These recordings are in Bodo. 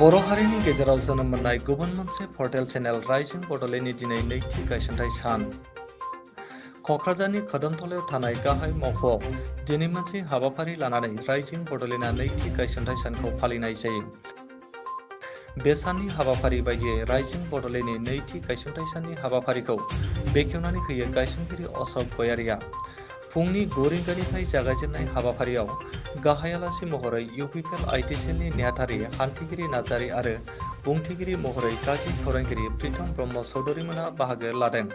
बर' हारिनि गेजेराव जोनोम मोननाय गुबुन मोनसे पर्टेल चेनेल राइजिं बड'लेण्डनि दिनै नैथि गायसनथाइ सान। क'क्राझारनि खोदोमथलायाव थानाय गाहाय मावख'आव दिनै मोनसे हाबाफारि लानानै राइजिं बड'लेण्डआ नैथि गायसनथाइ सानखौ फालिनाय जायो। बे साननि हाबाफारि बायदियै राइजिं बड'लेण्डनि नैथि गायसनथाइ साननि हाबाफारिखौ बेखेवनानै होयो गायसनगिरि अशक गयारिया। फुंनि 9 रिंगानिफ्राय जागायजेननाय हाबाफारियाव गाहाय आलासि महरै इउपिपिएल आइटिसेलनि नेहाथारि हान्थिगिरि नार्जारि आरो बुंथिगिरि महरै गागि खौरांगिरि प्रितम ब्रह्म चौधुरिमोनहा बाहागो लादों।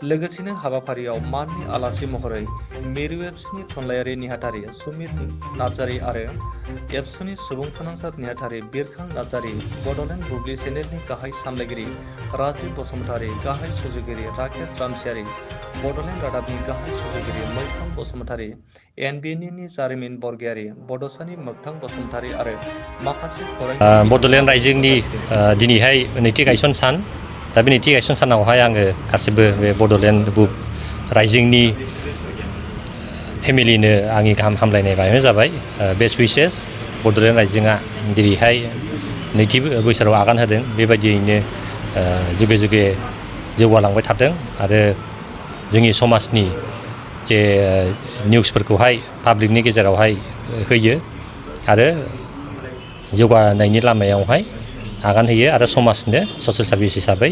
लोगोसेनो हाबाफारियाव माननि आलासि महरै मिरु एबसुनि थुनलाइयारि नेहाथारि सुमित नार्जारि आरो एबसुनि सुबुं फोनांजाब नेहाथारि बिरखां नार्जारि, बड'लेण्ड बुब्लि चेनेलनि गाहाय सामलायगिरि राजिब बसुमतारि, गाहाय सुजुगिरि राकेश रामसियारि, बड'लेण्ड रादाबनि गाहाय सुजुगिरि मैखुन बसुमतारि, एनबिएननि जारिमिन बरगयारि, बड'सानि मोगथां बसुमतारि आरो माखासे खौरांगिरि बड'लेण्ड राइजिंनि दिनैहाय नैथि गायसन सान। दा बे नैथि गायसन सानावहाय आङो गासिबो बे बड'लेण्ड बुक राइजिंनि फेमिलिनो आंनि गाहाम हामलायनाय बायनो जाबाय। बेस्ट उइसेस बड'लेण्ड राइजिंआ दिनैहाय नैथि बोसोराव आगान होदों, बेबायदियैनो जुगे जुगे जौगालांबाय थादों आरो जोंनि समाजनि जे निउसफोरखौहाय पाब्लिकनि गेजेरावहाय होयो आरो जौगानायनि लामायावहाय आगान होयो आरो समाजनो ससियेल सार्भिस हिसाबै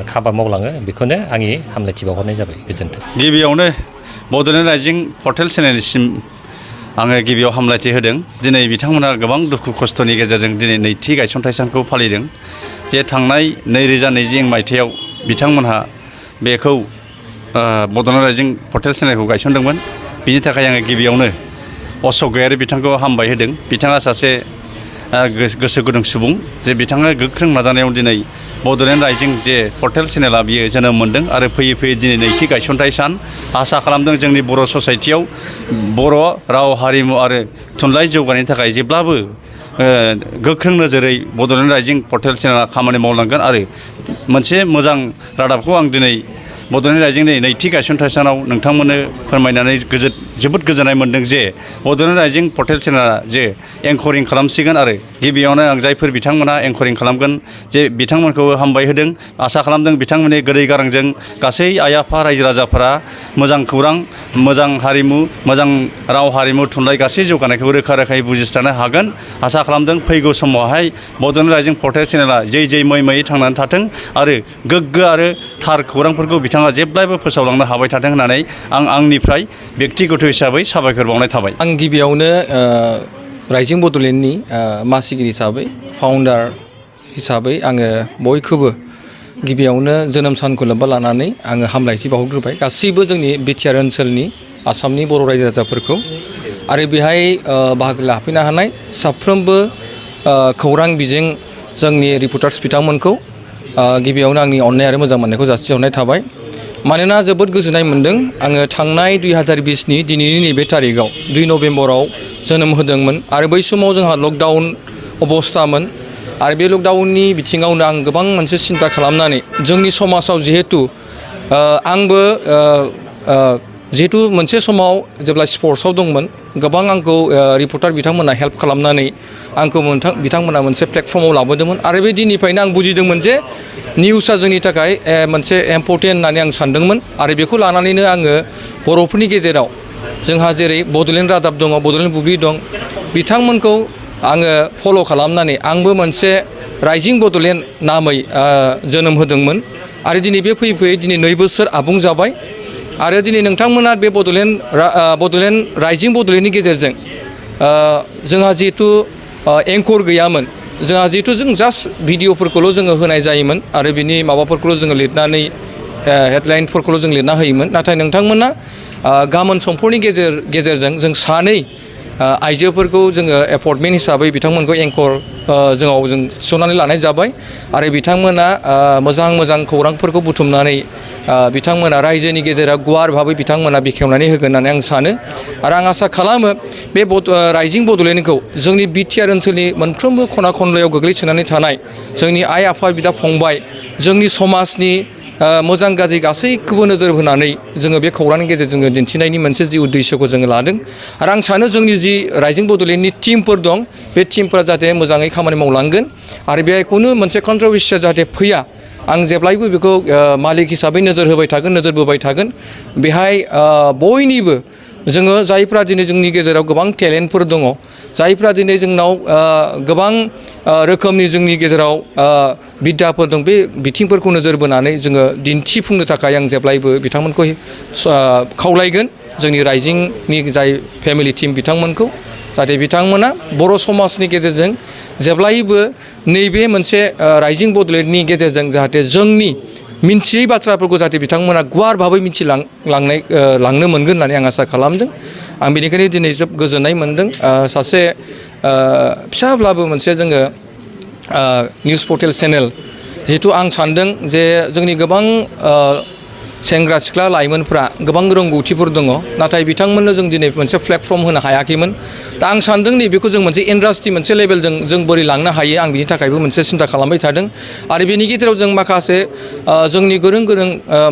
खामानि मावलाङो। बेखौनो आंनि हामलायथि बावहरनाय जाबाय। गोजोन्थों। गिबियावनो बड'लेण्ड राइजिं पर्टेल चेनेलसिम आङो गिबियाव हामलायथि होदों। दिनै बिथांमोनहा गोबां दुखु खस्थ'नि गेजेरजों दिनै नैथि गायसनथाइ सानखौ फालिदों। जे थांनाय 2020 मायथाइयाव बिथांमोनहा बेखौ बड'लेण्ड राइजिं पर्टेल चेनेलखौ गायसनदोंमोन। बिनि थाखाय आङो गिबियावनो अशक गयारि बिथांखौ हामबाय होदों। बिथाङा सासे गोसो गुदुं सुबुं, जे बिथाङा गोख्रों नाजानायाव दिनै बड'लेण्ड राइजिं जे पर्टेल चेनेला बियो जोनोम मोन्दों आरो फैयै फैयै दिनै नैथि गायसनथाइ सान। आसा खालामदों जोंनि बर' ससाइटियाव बर' राव हारिमु आरो थुनलाइ जौगानायनि थाखाय जेब्लाबो गोख्रों नोजोरै बड'लेण्ड राइजिं पर्टेल चेनेला खामानि मावलांगोन आरो मोनसे मोजां रादाबखौ आं दिनै बड'लेण्ड राइजिंनि नैथि गायसनथाइ सानाव नोंथांमोननो फोरमायनानै जोबोद गोजोननाय मोन्दों जे बड'लेण्ड राइजिं पर्टेल चेनेला जे एंकरिं खालामसिगोन आरो गिबियावनो आं जायफोर बिथांमोना एंकरिं खालामगोन जे बिथांमोनखौ हामबाय होदों। आसा खालामदों बिथांमोननि गोदै गारांजों गासै आइ आफा रायजो राजाफोरा मोजां खौरां, मोजां हारिमु, मोजां राव हारिमु थुनलाइ गासै जौगानायखौ रोखा रोखायै बुजिस्रानो हागोन। आसा खालामदों फैगौ समावहाय बड'लेण्ड राइजिं पर्टेल चेनेला जै मै थांनानै थाथों आरो गोग्गो आरो थार खौरांफोरखौ बिथाङा जेब्लायबो फोसावलांनो हाबाय थाथों होननानै आं आंनिफ्राय बेक्तिगत हिसाबै साबायखर बावनाय थाबाय। आं गिबियावनो राइजिं बड'लेण्डनि मासिगिरि हिसाबै, फाउन्डार हिसाबै आङो बयखौबो गिबियावनो जोनोम सानखौ लोब्बा लानानै आङो हामलायथि बावहरग्रोबाय गासैबो जोंनि बिटिआर ओनसोलनि आसामनि बर' रायजो राजाफोरखौ आरो बेहाय बाहागो लाफैनो हानाय साफ्रोमबो खौरां बिजों जोंनि रिपर्टार्स बिथांमोनखौ गिबियावनो आंनि अननाय आरो मोजां मोननायखौ जासिहरनाय थाबाय। मानोना जोबोद गोजोननाय मोन्दों। आङो थांनाय 2020नि दिनैनि नैबे थारिखआव 2 नभेम्बराव जोनोम होदोंमोन आरो बै समाव जोंहा लकडाउन अबस्थामोन आरो बे लकडाउननि बिथिङावनो आं गोबां मोनसे सिन्था खालामनानै जोंनि समाजाव जिहेतु आंबो जिहेतु मोनसे समाव जेब्ला स्पर्ट्सआव दंमोन गोबां आंखौ रिपर्टार बिथांमोना हेल्प खालामनानै आंखौ बिथांमोना मोनसे प्लेटफर्माव लाबोदोंमोन आरो बे दिननिफ्रायनो आं बुजिदोंमोन जे निउसआ जोंनि थाखाय मोनसे इम्परटेन्ट होननानै आं सानदोंमोन आरो बेखौ लानानैनो आङो बर'फोरनि गेजेराव जोंहा जेरै बड'लेण्ड रादाब दङ, बड'लेण्ड बुब्लि दं, बिथांमोनखौ आङो फल' खालामनानै आंबो मोनसे राइजिं बड'लेण्ड नामै जोनोम होदोंमोन आरो दिनै बे फैयै दिनै 2 बोसोर आबुं जाबाय आरो दिनै नोंथांमोना बे बड'लेण्ड राइजिं बड'लेण्डनि गेजेरजों जोंहा जिहेतु एंकर गैयामोन, जोंहा जिहेतु जों जास्ट भिडिअफोरखौल' जोङो होनाय जायोमोन आरो बिनि माबाफोरखौल' जोङो लिरनानै हेडलाइनफोरखौल' जों लिरना होयोमोन। नाथाय नोंथांमोना गामोन समफोरनि गेजेरजों जों सानै आइजोफोरखौ जोङो एपइन्टमेन्ट हिसाबै बिथांमोनखौ एंकर जों थिसननानै लानाय जाबाय आरो बिथांमोना मोजां खौरांफोरखौ बुथुमनानै बिथांमोना रायजोनि गेजेराव गुवार भाबै बिथांमोना बेखेवनानै होगोन होननानै आं सानो आरो आं आसा खालामो बे राइजिं बड'लेण्डखौ जोंनि बिटिआर ओनसोलनि मोनफ्रोमबो खना खनलायाव गोग्लैसोनानै थानाय जोंनि आइ आफा बिदा फंबाय, जोंनि समाजनि मोजां गाज्रि गासैखौबो नोजोर होनानै जोङो बे खौरांनि गेजेरजों दिन्थिनायनि मोनसे जि उद्देश्यखौ जोङो लादों आरो आं सानो जोंनि जि राइजिं बड'लेण्डनि टीमफोर दं बे टीमफोरा जाहाथे मोजाङै खामानि मावलांगोन आरो बेहाय खुनु मोनसे कन्ट्रभार्सिया जाहाथे फैया आं जेब्लायबो बेखौ मालिक हिसाबै नोजोर होबाय थागोन नोजोर बोबाय थागोन बेहाय बयनिबो जोङो जायफ्रा दिनै जोंनि गेजेराव गोबां टेलेन्टफोर दङ जायफ्रा दिनै जोंनाव गोबां रोखोमनि जोंनि गेजेराव बिद्दाफोर दं बे बिथिंफोरखौ नोजोर बोनानै जोङो दिन्थिफुंनो थाखाय आं जेब्लायबो बिथांमोनखौ खावलायगोन जोंनि राइजिंनि जाय फेमिलि टीम बिथांमोनखौ जाहाथे बिथांमोना बर' समाजनि गेजेरजों जेब्लायबो नैबे मोनसे राइजिं बड'लेण्डनि गेजेरजों जाहाथे जोंनि मिन्थियै बाथ्राफोरखौ जाहाथे बिथांमोना गुवार भाबै लांनो मोनगोन होननानै आं आसा खालामदों आं बेनिखायनो दिनै जोबोद गोजोननाय मोनदों सासे फिसाब्लाबो मोनसे जोङो निउस पर्टेल चेनेल जिहेतु आं सानदों जे जोंनि गोबां सेंग्रा सिख्ला लाइमोनफ्रा गोबां रोंगौथिफोर दङ नाथाय बिथांमोननो जों दिनै मोनसे प्लेटफर्म होनो हायाखैमोन दा आं सानदों नैबेखौ जों मोनसे इन्डास्ट्रि मोनसे लेभेलजों जों बोरै लांनो हायो आं बिनि थाखायबो मोनसे सिन्था खालामबाय थादों आरो बेनि गेजेराव जों माखासे जोंनि गोरों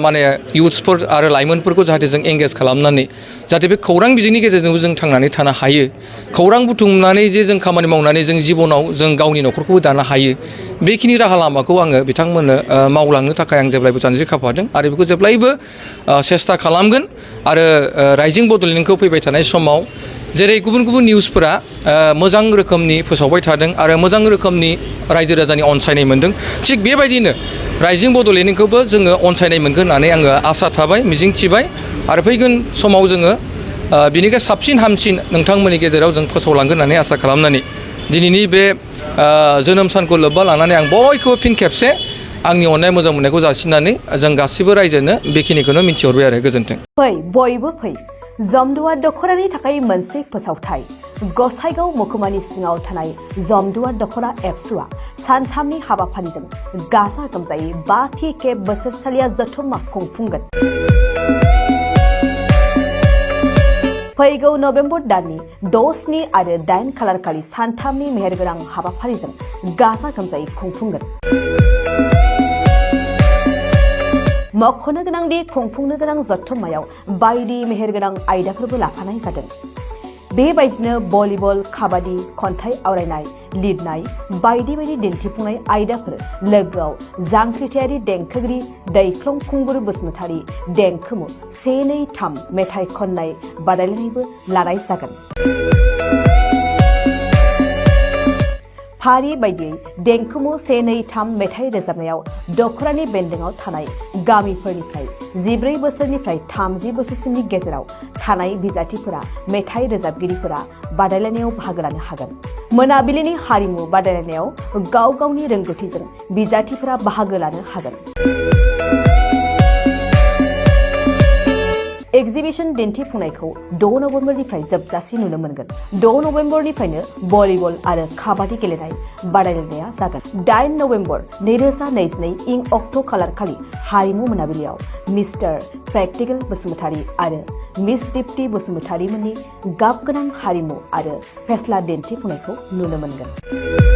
माने इउथ्सफोर आरो लाइमोनफोरखौ जाहाथे जों एंगेज खालामनानै जाहाथे बे खौरां बिजोंनि गेजेरजोंबो जों थांनानै थानो हायो खौरां बुथुमनानै जे जों खामानि मावनानै जों जिबनाव जों गावनि न'खरखौबो दानो हायो बेखिनि राहा लामाखौ आङो बिथांमोननो मावलांनो थाखाय आं जेब्लायबो जानजि खाफ्रादों आरो बेखौ जेब्लायबो सेस्था खालामगोन आरो राइजिं बड'लेण्डखौ फैबाय थानाय समाव जेरै गुबुन गुबुन निउसफोरा मोजां रोखोमनि फोसावबाय थादों आरो मोजां रोखोमनि रायजो राजानि अनसायनाय मोनदों थिग बेबायदिनो राइजिं बड'लेण्डखौबो जोङो अनसायनाय मोनगोन होननानै आङो आसा थाबाय मिजिंथिबाय आरो फैगोन समाव जोङो बिनिफ्राय साबसिन हामसिन नोंथांमोननि गेजेराव जों फोसावलांगोन होननानै आसा खालामनानै दिनैनि बे जोनोम सानखौ लोब्बा लानानै आं बयखौबो फिन खेबसे आंनि अननाय मोजां मोननायखौ जासिनानै जों गासिबो रायजोनो बेखिनिखौनो मिथिहरबाय आरो गोजोन्थों। फै बयबो फै जमदुवार दख'रानि थाखाय मोनसे फोसावथाय गसाइगाव महकुमानि सिङाव थानाय जमदुवार दख'रा एबसुआ सानथामनि हाबाफारिजों गाजा गोमजायै 5थि खेब बोसोरसालिया जथुम्मा खुंफुंगोन। फैगौ नभेम्बर दाननि 6, 7 आरो 8 खालारखालि सानथामनि मेहेरगोनां हाबाफारिजों गाजा गोमजायै खुंफुंगोन। मख'नो गोनांदि खुंफुंनो गोनां जथुम्मायाव बायदि मेहेरगोनां आयदाफोरबो लाफानाय जादों। बेबायदिनो भलिबल, काबादि, खन्थाइ आवरायनाय, लिरनाय बायदि बायदि दिन्थिफुंनाय आयदाफोर लोगोआव जांख्रिथायारि देंखोगिरि दैख्लं खुंगुर बसुमतारी देंखोमु 1, 2, 3 मेथाइ खननाय बादायलायनायबो लानाय जागोन। फारि बायदियै देंखोमु 1, 2, 3 मेथाइ रोजाबनायाव दख'रानि बेन्दोंआव थानाय गामिफोरनिफ्राय 14 बोसोरनिफ्राय 30 बोसोरसिमनि गेजेराव थानाय बिजाथिफोरा मेथाइ रोजाबगिरिफोरा बादायलायनायाव बाहागो लानो हागोन। मोनाबिलिनि हारिमु बादायलायनायाव गाव गावनि रोंगौथिजों बिजाथिफोरा बाहागो लानो हागोन। एक्जिबिशन दिन्थिफुंनायखौ 6 नभेम्बरनिफ्राय जोबजासे नुनो मोनगोन। 6 नभेम्बरनिफ्रायनो भलिबल आरो काबादि गेलेनाय बादायलायनाया जागोन। 8 नभेम्बर 2022 इं अक्ट' खालारखालि हारिमु मोनाबिलियाव मिस्टार प्रेक्टिकेल बसुमतारी आरो मिस दीप्ति बसुमतारी मोननि गाब गोनां हारिमु आरो फेस्ला दिन्थिफुंनायखौ नुनो मोनगोन।